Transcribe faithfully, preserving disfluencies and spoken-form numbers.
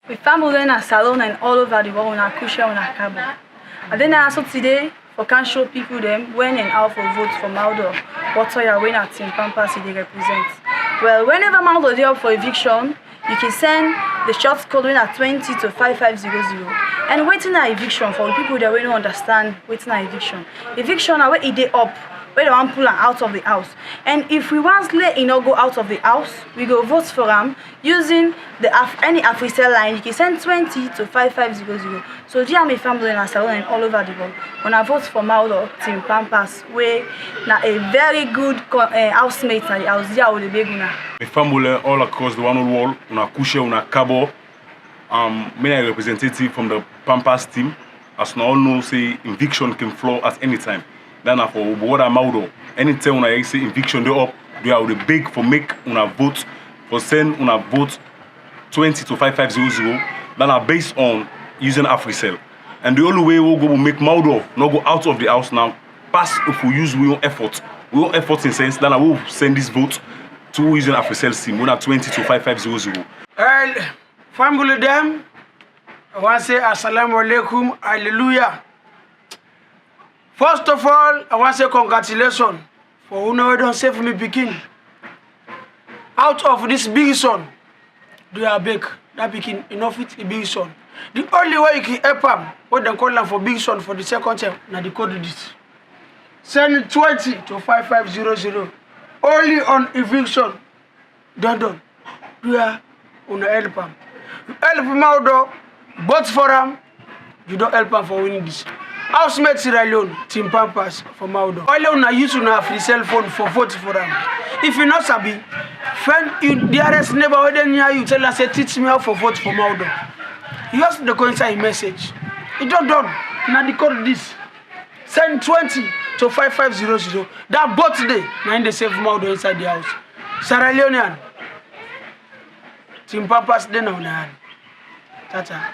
Wi family na Salone and all over the world, una kushe, una kabo. I dey na so today for can show people dem when and how for vote for Maudo, what oya wey na Team Pampas e dey represent. Well, whenever Maudo dey up for eviction, you can send the short code wey na twenty to five five zero zero. And wetin na eviction for people dem wey no understand wetin na eviction? Eviction na wey e dey up, wey dem wan pull am out of the house. And if we wan slay e no go out of the house, we go vote for am using the Af any Africell line. You can send twenty to five five zero zero. So dear mi family na Salone and all over the world, una vote for Maudo Team Pampas wey na a very good co- uh, housemate na the house dia we dey beg una. Mi family all across the one whole world, una kushe, una kabo. Um, mi na representative from the Pampas team. As una all know say eviction can flow at any time. That na for brother Maudo. Anytime una hear say eviction dey up, we are dey beg for make una vote, for send una vote twenty to five five zero zero. That na based on using Africell. And the only way we go make Maudo no go out of the house now pass if we use we own effort. We own effort in sense that na we send this vote to using Africell sim wey na twenty to five five zero zero. Well, family dem, I wan say assalamu alaikum, hallelujah. First of all, I wan say congratulations for una wey don save mi pikin out of this big sun. Do abeg, that pikin e no fit e big sun. The only way you can help am, wey dem call am for big sun for the second time, na the code this. Send twenty to five five zero zero. Only on eviction. Don don. Where una help am? You help Maudo, vote for am, you don help am for win this. Housemate Sierra Leone, Team Pampas for Maudo. Only una use una free cell phone for vote for am. If you no sabi, friend you dearest neighbor wey dey near you, tell am say teach me how for vote for Maudo. You just dey go inside im message. E don done. Na the code this. Send twenty to five five zero zero. That birthday na im dey save Maudo inside the house. Sierra Leonean, Team Pampas dey na una hand. Tata.